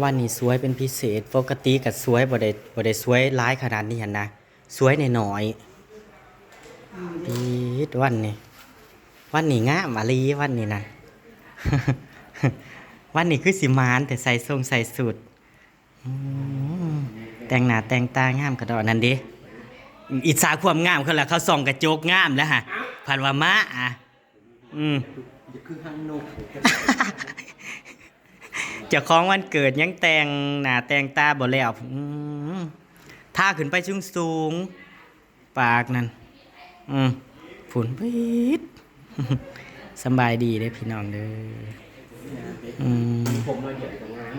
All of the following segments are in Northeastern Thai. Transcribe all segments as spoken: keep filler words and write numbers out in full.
วันนี้สวยเป็นพิเศษ ปกติก็สวย บ่ได้ บ่ได้สวยหลายขนาดนี้หั้นนะ สวยน้อยๆ ปี๊ด วันนี้ วันนี้งามอะลี วันนี้นะ วันนี้คือสิหมานแต่ใส่ทรงใส่สุด อืม แต่งหน้าแต่งตางามกะดอกนั่นเด้ อิจฉาความงามเขาล่ะ เขาส่องกระจกงามแล้วฮะ ผัดว่ามาอะ อืม อย่าคือหางนก เจ้าของวันเกิดยังแต่งหน้าแต่งตาบ่แล้ว อืม ทาขึ้นไปสูงๆ ปากนั่น อืม ฝุ่นปี๊ด สำบายดีเด้อพี่น้องเด้อ อืม ผมมาเดี๋ยวจะงาม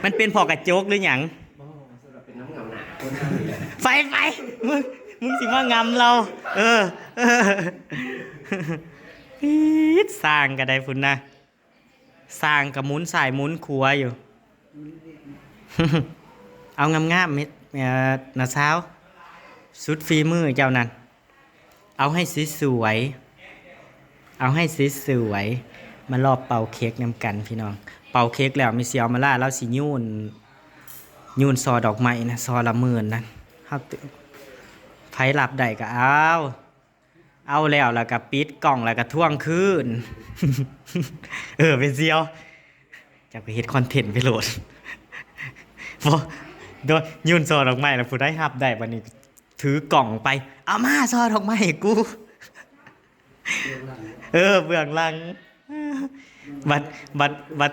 มันเป็นเพราะกระจกหรือหยัง บ่ สำหรับเป็นน้ำเหงาหนาคนนั้นเลย ไปไป มึง มึงสิมางำเรา เออ เออ ปี๊ด สร้างกะได้พุ้นนะ สร้างกะหมุนซ้ายหมุนขวาอยู่ เอางามๆ เม็ด เอ่อ น้าสาว สุดฝีมือเจ้านั่น เอาให้สวยๆ เอาให้สวยๆ มารอเป่าเค้กนำกันพี่น้อง เป่าเค้กแล้วแม่เสี่ยวมาล่า ลาวสิยูน ยูนซอดอกไม้นะ ซอละหมื่นนะ เฮาติ ไผรับได้ก็เอา เอาแล้ว แล้วก็ปิดกล้อง แล้วก็ทวงคืน เออ แม่เสี่ยว เจ้าก็เฮ็ดคอนเทนต์ไปโลด บ่ โดน ยูนซอดอกไม้ แล้วผู้ใดรับได้ บัดนี้ถือกล้องไป เอามาซอดอกไม้ให้กู เออ เบื้องหลัง บัด บัด บัด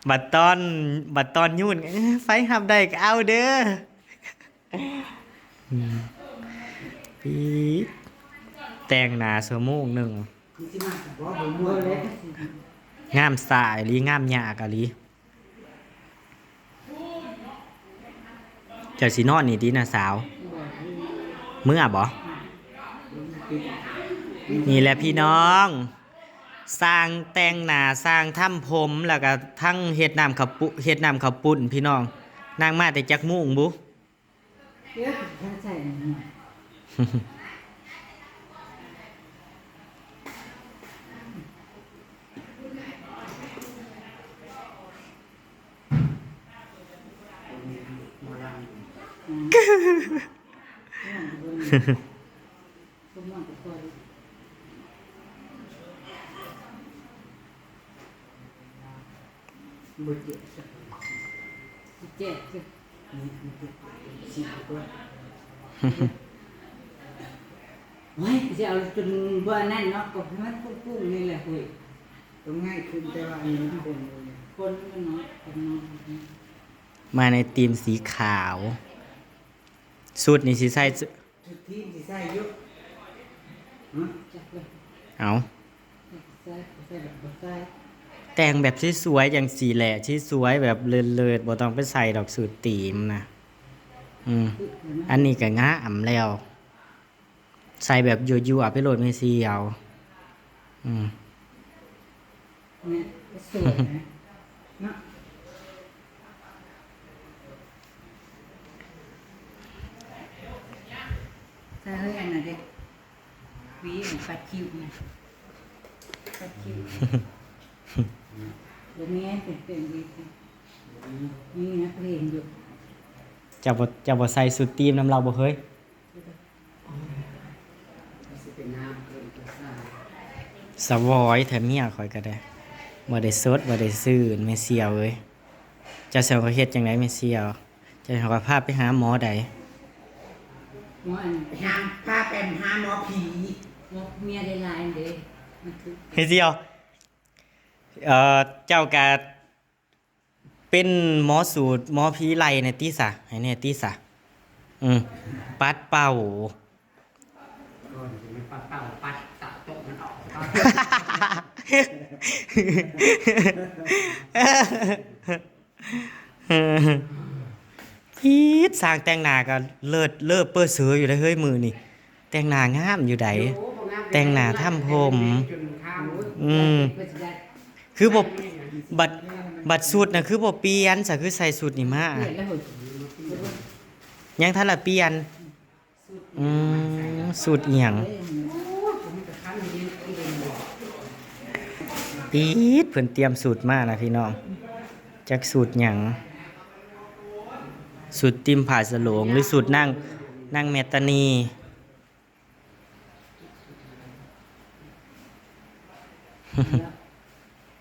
บัดตอน บัดตอนยูน เออ ไผรับได้ก็เอาเด้อ อืม ปี๊ด แต่งหน้าชั่วโมงหนึ่ง มันสิมาสิบ่ บ่ม่วนเลย งามสายอีหลี งามยากอีหลี เจ้าสินอนนี่ติน้าสาว บ่ เมือบ่ นี่แหละพี่น้อง สร้างแต่งหน้า สร้างทำผม แล้วก็ทั้งเฮ็ดน้ำข้าวปุ เฮ็ดน้ำข้าวปุ้นพี่น้อง นางมาแต่จักโมงบุ เดี๋ยวฉันใส่หน่อย บ่เจ็บสัก สิเจ็บสิ นี่มันเจ็บสิกว่า โอ้ย สิเอาจนบ่อันนั้นเนาะ ก็ให้มันปุ้งๆ นี่แหละเฮ้ย ต้องง่ายขึ้น แต่ว่าอันนี้มันคนเลย คนมันเนาะ คนเนาะ มาในธีมสีขาว สุดนี่สิใส่ ชุดทีมสิใส่อยู่ ฮะ จักเลย เอา ใส่ ใส่แบบบ่ใส่ แต่งแบบสวยๆ จังซี้แหละ สวยๆ แบบเลิศๆ บ่ต้องไปใส่ดอกสูทธีมนะ อืม อันนี้ก็งามแล้ว ใส่แบบยั่วๆ ไปโลดแม่เสี่ยว อืม เนี่ย สวยนะ เนาะ ใส่เฮ้ย อันนั้นเด้ หวีอันปัดคิ้วนะ ปัดคิ้ว บ่มีอันเป็นๆ อีก นี่นะ เพลงอยู่ เจ้าบ่ เจ้าบ่ใส่สูทธีมนำลาวบ่เฮ้ย สะวอยแท้เมียข้อยก็ได้ บ่ได้สด บ่ได้ซื่น แม่เสี่ยวเอ้ย เจ้าเสี่ยวก็เฮ็ดจั่งใดแม่เสี่ยว เจ้าเสี่ยวก็พาไปหาหมอใด หมออัน ไปหา พาไปหาหมอผี หมอเมียได้หลายเด้ มันคือ แม่เสี่ยว เอ่อ เจ้าก็ เป็นหมอสูท หมอผีไล่แหน่ติซะ ให้แหน่ติซะ อืม ปัดเป่า ก่อนสิมันปัดเป่า ปัดเป่าโต๊ะมันออก ปี๊ด สร้างแต่งหน้าก็เลิศเลอเปิดเสืออยู่เด้อเฮ้ย มื้อนี้ แต่งหน้างามอยู่ใด แต่งหน้าทำผม อืม คือบ่ บัด บัดสูทน่ะ คือบ่เปลี่ยนซะ คือใส่สูทนี่มา ยังทันละเปลี่ยน อืม สูทอีหยัง ปี๊ด เพิ่นเตรียมสูทมานะพี่น้อง จักสูตรหยัง สูตรติ่มผาสะโหลง หรือสูตรนาง นางแมตตานี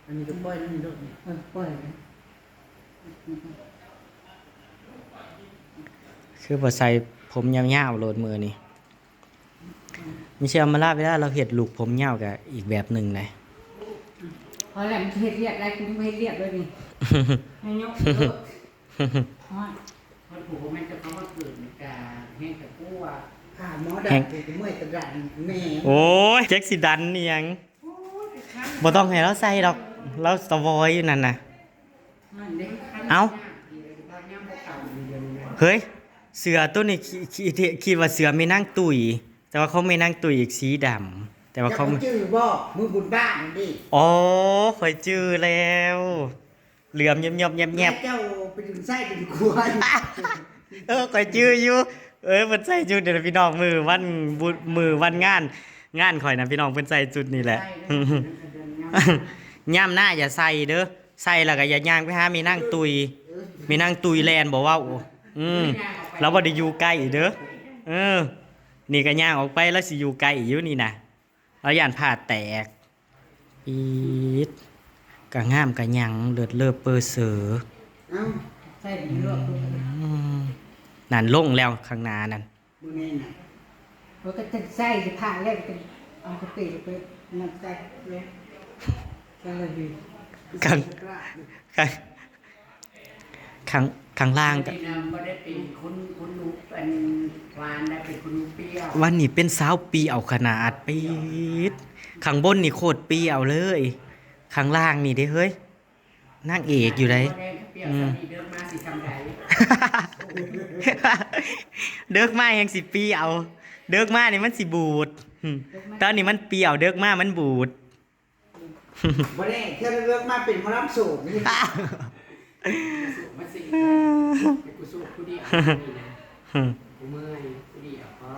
อันนี้ก็ปล่อยนั่นโลดนี่ เออ ปล่อยเลย คือบ่ใส่ผมยาวๆโลดมื้อนี้ ไม่ใช่เอามาลาเวลาเราเฮ็ดลูกผมยาวก็อีกแบบหนึ่งเลย พอแล้ว มันเฮ็ดเรียบได้ กูยังบ่เฮ็ดเรียบเลยนี่ ให้ยกโลด ฮอด มันผูกมันจะเข้ามาเกิดในกาแห้งกับกู้ว่า อ่า หมอดัน แห้ง กูเมื่อยกระดานแม่ โอ้ย จักสิดันนี่หยัง บ่ต้องให้เราใส่ดอก เราสวอยอยู่นั่นน่ะ เอ้า เฮ้ย เสื้อตัวนี้คิ คิ คิดว่าเสื้อแม่นางตุ้ย แต่ว่าของแม่นางตุ้ยอีกสีดำ แต่ว่าของ เจ้าจื้อบ่ มือบุญบ้านนี่ อ๋อ ข่อยจื้อแล้ว เหลือมยบๆแยบๆ แม่เจ้าไปถึงไส้ถึงครัว เออ ข่อยจื้ออยู่ เออ เพิ่นใส่ชุดเดี๋ยวนะพี่น้อง มื้อวันบุญ มื้อวันงาน งานข่อยนะพี่น้อง เพิ่นใส่ชุดนี่แหละ ใส่เด้อ ย่ามหน้าอย่าใส่เด้อ ใส่แล้วก็อย่าย่างไปหาแม่นางตุ้ย แม่นางตุ้ยแลนบ่เว้า อืม เราบ่ได้อยู่ใกล้เด้อ เออ นี่ก็ย่างออกไปแล้วสิอยู่ใกล้อยู่นี่นะ เราย่านผ้าแตก อีด กะงามกะหยัง เลิศเลิศเปอเสอ เอ้า ใส่ไปเลือก อืม นั่นลงแล้วข้างหน้านั่น บ่แน่น่ะ เขาก็จะใส่สิผ่าแล้วก็เอากะปิไปนั่นใส่เลย ก็เลยดี ข้าง ข้าง ข้าง ข้างล่างก็ บ่ได้เป็นคน คนหนู อันหวานนะ เป็นคนหนูเปรี้ยว วันนี้เป็นสาวเปรี้ยวขนาด ปี๊ด ข้างบนนี่โคตรเปรี้ยวเลย ข้างล่างนี่เด้เฮ้ย นางเอกอยู่ได๋ บ่ได้เปรี้ยว อืม สามีเดินมาสิทำใด เดิกมาแฮงสิเปรี้ยว เดิกมานี่มันสิบูด อืม ตอนนี้มันเปรี้ยว เดิกมามันบูด บ่ได้ เทื่อเลิกมาเป็นหมอลำโสดนี่ มาสิ กูโสดผู้เดียวนี่นะ กูเมื่อยผู้เดียวพอ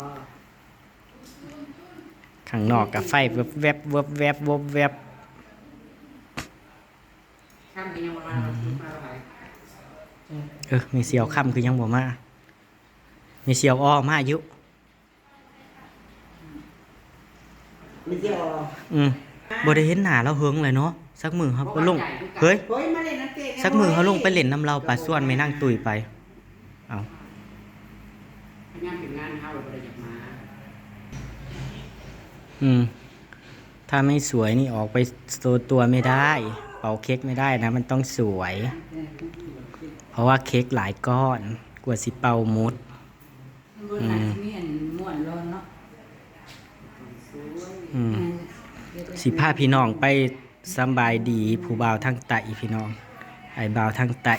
ข้างนอกก็ไฟเวิบแวบ เวิบแวบ เวิบแวบ ค่ำก็ยังบ่มา มาหลาย เออ แม่เสี่ยวค่ำคือยังบ่มา แม่เสี่ยวอ้อมาอยู่ ไม่เกี่ยว อืม บ่ได้เห็นหน้าลาวเหิงเลยเนาะ สักมื้อเฮาไปลง เฮ้ย เฮ้ย มาเล่นน้ำเตะ สักมื้อเฮาลงไปเล่นนำลาวปะ ชวนแม่นางตุ้ยไป เอ้า พยายามเป็นงานเฮาบ่ได้อยากมา อืม ถ้าไม่สวยนี่ออกไปโชว์ตัวไม่ได้ เป่าเค้กไม่ได้นะ มันต้องสวย เพราะว่าเค้กหลายก้อน กลัวสิเป่าหมด มันบ่น่าสิมีอันม่วนร้อนเนาะ อืม สิพาพี่น้องไปสำบายดีผู้บ่าวทางใต้พี่น้อง อ้ายบ่าวทางใต้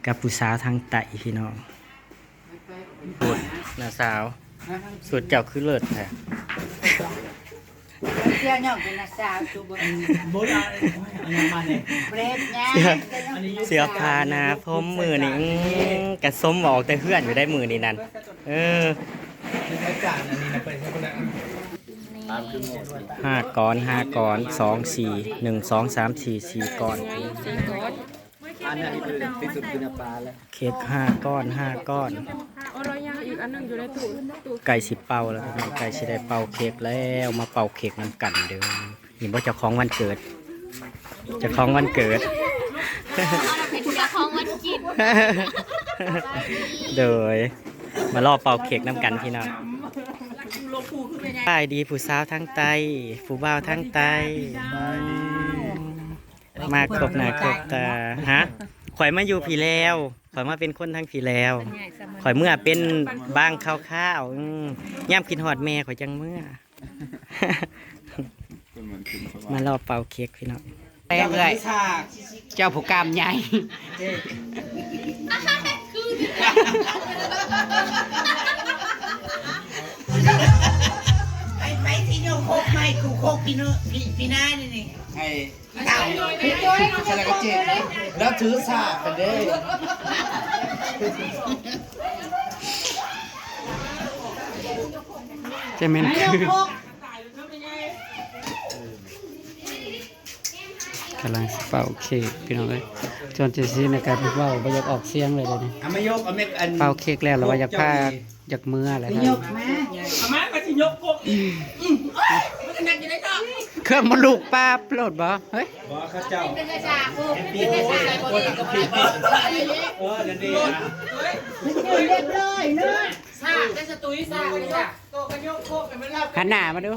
กับผู้สาวทางใต้พี่น้อง โพดน้าสาว สุดเจ้าคือเลิศแท้ เสี่ยวย่องเป็นน้าสาว ตูบ่ บ่ได้เอาหยังมาเนี่ย บ่ได้เฮ็ดหยัง เสี่ยว เสี่ยวพานาพรมมื้อนี้ อืม กะสมออกแต่เฮือนอยู่ได้มื้อนี้นั่น เออ บรรยากาศอันนี้นะ ไปใช้คนละอัน ห้าก้อน ห้าก้อน สอง สี่ หนึ่ง สอง สาม สี่ สี่ก้อน อันนี้เป็นที่สุดคือน้ำปลาแล้ว เค้กห้าก้อน ห้าก้อน เอาอะไรยังอีกอันหนึ่งอยู่ในตู้ ตู้ ใกล้สิเป่าแล้วพี่น้อง ใกล้สิได้เป่าเค้กแล้ว มาเป่าเค้กนำกันเด้อ นี่บ่เจ้าของวันเกิด เจ้าของวันเกิด เป็นเจ้าของวันกิน โดย มารอเป่าเค้กนำกันพี่น้อง สบายดีผู้สาวทางใต้ ผู้บ่าวทางใต้ มาครบหน้าครบตา ฮะ ข่อยมาอยู่พี้แล้ว ข่อยมาเป็นคนทางพี้แล้ว ข่อยเมื่อเป็นบางคราวๆ อืม ยามคิดฮอดแม่ข่อยจั่งเมื่อ มารอเป่าเค้กพี่น้อง แป้งเอื้อย เจ้าผู้กล้ามใหญ่ ไป ไปที่โยกโคกใหม่ กูโคกพี่เนอะ พี่ พี่น้านี่นี่ ไอ้ เต่า สารกระเจิด แล้วถือสากกันเด้อ จะแม่นคือ กำลังสิเป่าเค้กพี่น้องเอ้ย จนจะซีในการเว้าบ่อยากออกเสียงเลยเดี๋ยวนี้ เอามายก เอาเม็ดอัน เป่าเค้กแล้ว แล้วว่าอยากพา ยกเจ้านี่ อยากเมืออะไร สิยกมา เอามาก็สิยกพวกอีก อืมเอ้ย มันก็หนักอยู่ในท้อง เครื่องมันลูกปาบโลดบ่ เฮ้ย บ่เขาเจ้า เป็นกระจาโอ้ แฮปปี้เบิร์ดเดย์ เออ นั่นเองนะ เรียบร้อยเนาะ ซากได้สตุยซากเลยจ้ะ หันหน้ามาดู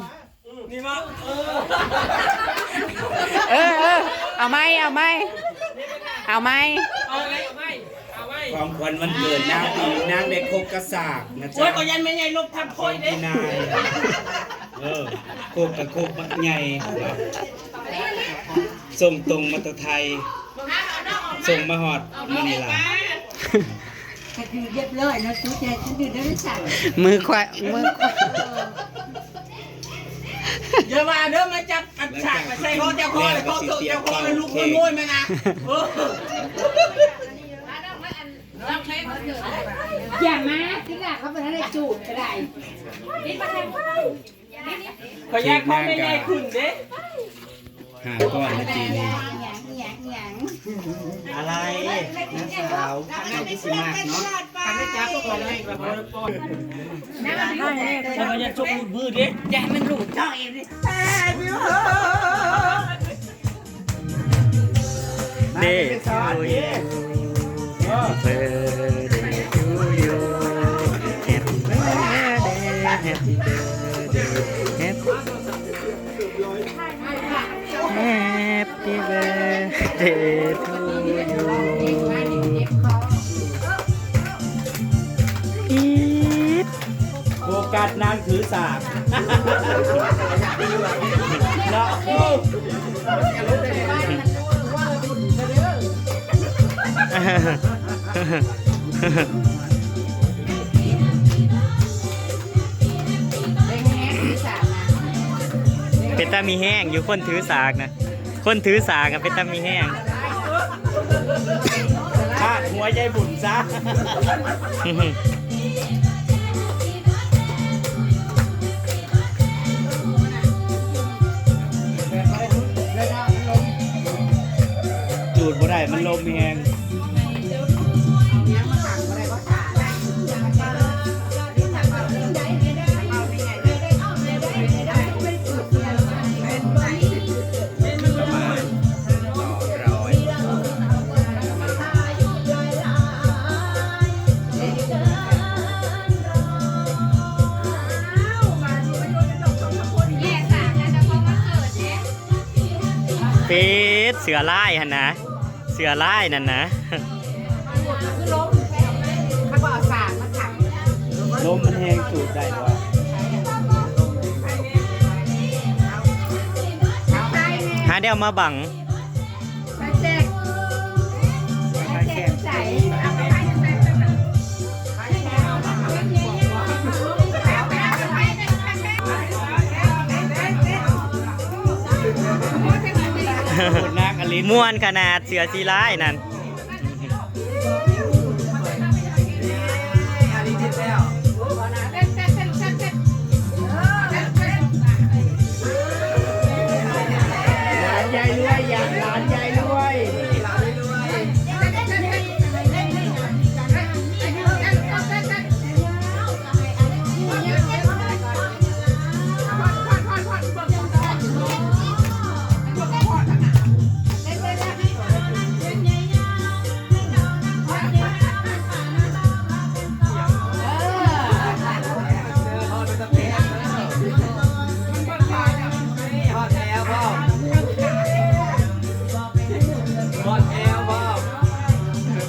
นี่มา เออ เออ เออ เอาไหม เอาไหม เอาไหม เอาไหม เอาไหม ของขวัญวันเกิดนางปี นางได้ครบกระสากนะจ๊ะ โอ้ย ขอยันแม่ใหญ่ลบทับคอยเด้ ของพี่นาย เออ ครบกับครบบักใหญ่ ส่งตรงมาจากไทย ส่งมาฮอดมื้อนี้ล่ะ ก็คือเรียบร้อยแล้ว ตุ๊กแกฉันอยู่ได้สั่ง มือขวา มือขวา อย่าว่าเด้อ มาจับอัดฉากมาใส่ของเจ้าของเลย ของตัวเจ้าของเลย ลูกขโมยมานะ เออ อย่ามาที่หลังเขาเป็นอะไรจูดก็ได้ ขอแยกพ่อแม่ใหญ่ขึ้นเด้ หาก้อนเมื่อกี้นี้ อะไร น้าสาว น้องพิสมัครเนาะ ทำให้จับก่อนเลย แล้วก็จะจกหลุดมือเด้ อย่าให้มันหลุดเจ้าเองดิ Day to you. Happy birthday to you. Happy birthday, happy birthday, happy, happy birthday to you. อีด โฟกัสนางถือสาก เนาะ เป็นตามีแฮงอยู่ คนถือสากนะ คนถือสากอะเป็นตามีแฮง พาดหัวยายบุญซะ จูดบ่ได้ มันลมแฮง ปิดเสือลายหั่นนะ เสือลายนั่นนะ คือลม เขาก็เอาสากมาขัง ลมมันแฮง จูดได้บ่ หาแนวมาบัง มาแจก มาแจกใส่ เอาไปให้ใส่ไป ม่วนขนาด เสือสีลายนั่น หลานยายรวย อยากหลานยายรวย ฮอดแล้วพ่อ ฮอดแล้วพ่อ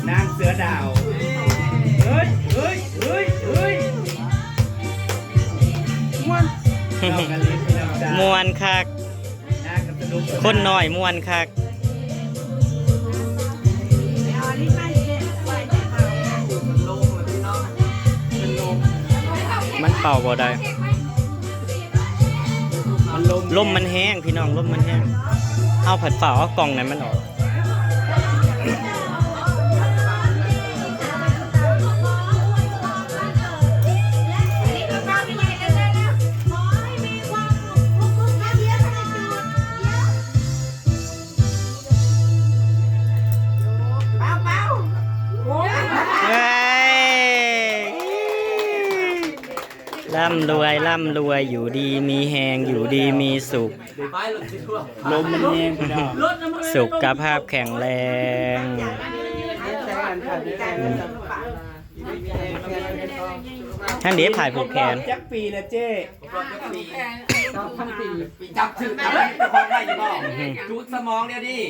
นางเสือดาว เฮ้ย เฮ้ย เฮ้ย เฮ้ย ม่วน ม่วนคัก คนน้อยม่วนคัก มันเป่าบ่ได้ มันลม ลมมันแฮงพี่น้อง ลมมันแฮง เอาผัดเป่าเอากล่องนั้นมันออก ขอให้มีความสุขทุกๆครั้งที่ได้จุดเทียน ร่ำรวยร่ำรวยอยู่ดีมีแฮงอยู่ดีมีสุข ลมมันแห้งพี่น้อง สุขภาพแข็งแรง ท่านนี้ถ่ายผูกแขน จักปีแล้วเจ๊ ปีจับถือจับเป็นคนได้อยู่บ่จุดสมองเดี๋ยวนี้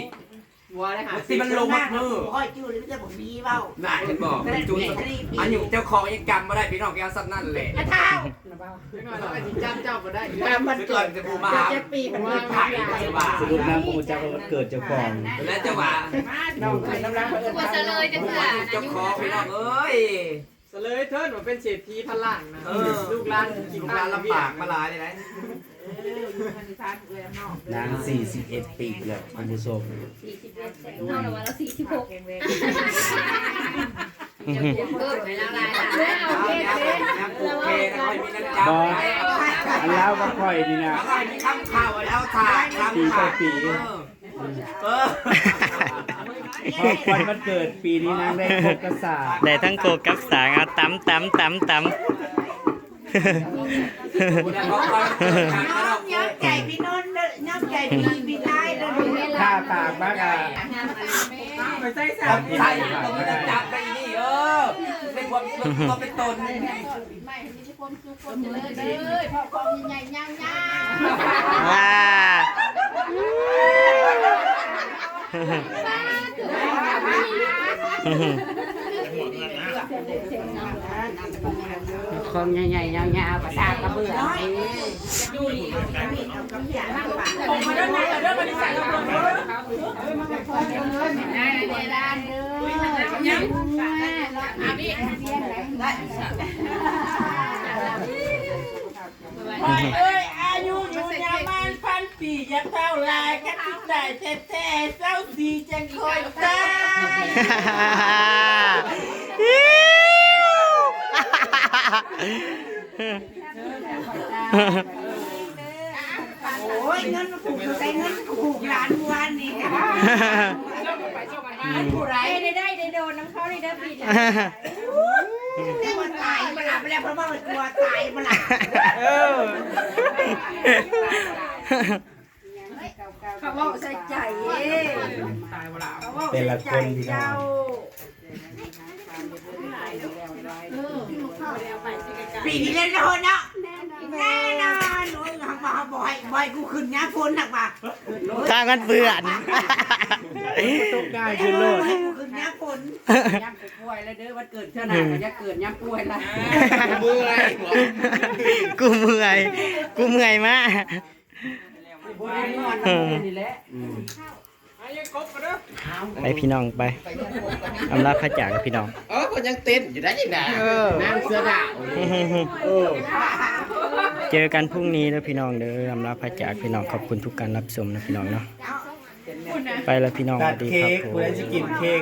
วัวเลยค่ะ ที่มันลงมัดมือ ค่อยจืดเลยจะผมมีเปล่า น่าจะบอกจุดสมองอันอยู่เจ้าของยังจำไม่ได้พี่น้องแกเอาซ้ำนั่นแหละ เท้า จำเจ้าก็ได้ ตามมัน เมื่อก่อนจะผูกมาหา เจ็ดปีมัน ถ่ายไปว่า สรุปนางผู้จักวันเกิดเจ้าของ แล้วจะว่า น้องน้ำล้างเอิญ กลัวเสลยจังหวะ เจ้าของพี่น้องเอ้ย เสลยเทิดว่าเป็นเศรษฐีพันล้านนะ เออ ลูกหลานกิน ลูกหลานลำบากมาหลายเลยนะ นางสี่สิบเอ็ดปีแล้วคุณผู้ชม สี่สิบเอ็ดเท่ากับว่าเราสี่สิบหกเกิดไปแล้วลาย ยังปลูกเพลงให้มีน้ำใจ บอสอันเล่าก็ค่อยนี่นะ แล้วก็ให้มีคำข่าวแล้วถ่ายคำ ปีต่อ ข่าว ปี เออ ของขวัญวันเกิดปีนี้นางได้ครบกระสา ได้ทั้งโคกับสางเอาตำตำตำตำ น้องใจพี่นนท์เด้อน้องใจพี่พี่ได้เด้อ ถ้าปากมากอ่ะ ใส่ตรงนี้จับไปนี่เออในความตัวเป็นตน ทุกคนทุกคนเลยเด้อพ่อพ่อใหญ่ย่างย่าง ว้า ของใหญ่ๆยาวๆกระตากกระเบื้อง เอ้ยอายุอยู่ยาวนานพันปีอย่าเท่าไรก็ติดใจแท้ๆเศร้าสีจังคอยตาย โอ้ยเงินมาผูกใส่เงินผูกหลานวันนี้ ผู้ไรได้ได้ได้โดนน้ำเข้าในเด้อปีนี้ ตัวตายมาหลับแล้วเพราะว่ามันตัวตายมาหลับ เออ เขาบอกใส่ใจ แต่ละคนพี่น้อง ปีนี้เล่นโดนเนาะแน่นอนโอ้ยหักมาบ่อยบ่อยกูขึ้นน้ำฝนหักมา ข้างกันเปื่อน ตกง่ายขึ้นโลด กูขึ้นน้ำฝน ย่ำป่วยแล้วเด้อวันเกิดเท่าไหร่ก็อย่าเกิดย่ำป่วยละ เมื่อย กูเมื่อย กูเมื่อยมาก บ่ได้นอนนี่แหละ ไปพี่น้องไป อำลาพระจากพี่น้อง เออคนยังเต้นอยู่ได้ยังไง เออ นางเสือดาว เออ เจอกันพรุ่งนี้นะพี่น้องเด้อ อำลาพระจากพี่น้อง ขอบคุณทุกการรับชมนะพี่น้องเนาะ ไปแล้วพี่น้อง ส ตั วั ด สดีค เค้ รับ ก ผม ผู้ใดจะกินเค้ก